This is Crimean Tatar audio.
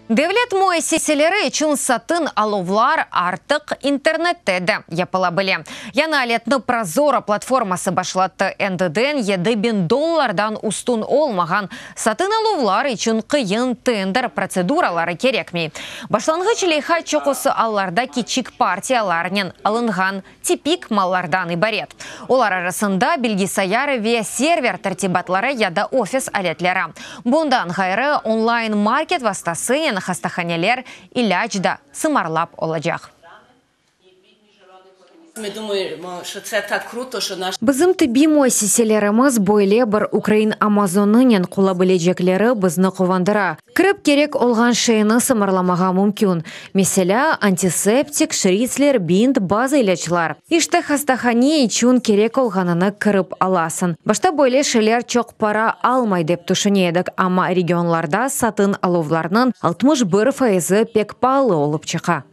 Devlet müessiseleri içün satın aluvlar artıq internette de yapıla bile. Yañı aletni ProZorro platforması başlattı. Endiden 7000 dollardan üstün olmağan satın aluvlar içün qıyın tender protseduraları kerekmey. Başlanğıç leyha çoqusı allarda kiçik partiyalarnen alınğan tipik mallardan ibaret. Olar arasında bilgisayar ve server tertibatları ya da ofis aletleri. Bundan ğayrı, online market vastasınen hastahaneler ilâc da sımarlap olacaq. Ми думаємо, що це так круто, що наш Bizim tibbiy müessiselerimiz böyle bir ukrain Amazonınen qula bilecekleri bizni quvandıra. Kirip kerek olğan şeyni sımarlamağa mümkün. Meselâ, antiseptik, şritsler, bint, bazı ilâclar. İşte, hastahane içün kerek olğanını kirip alasıñ. Başta böyle şeyler çoq para almay dep tüşüne edik, amma regionlarda satın aluvlarnıñ 61 faizi pek paalı olıp çıqa.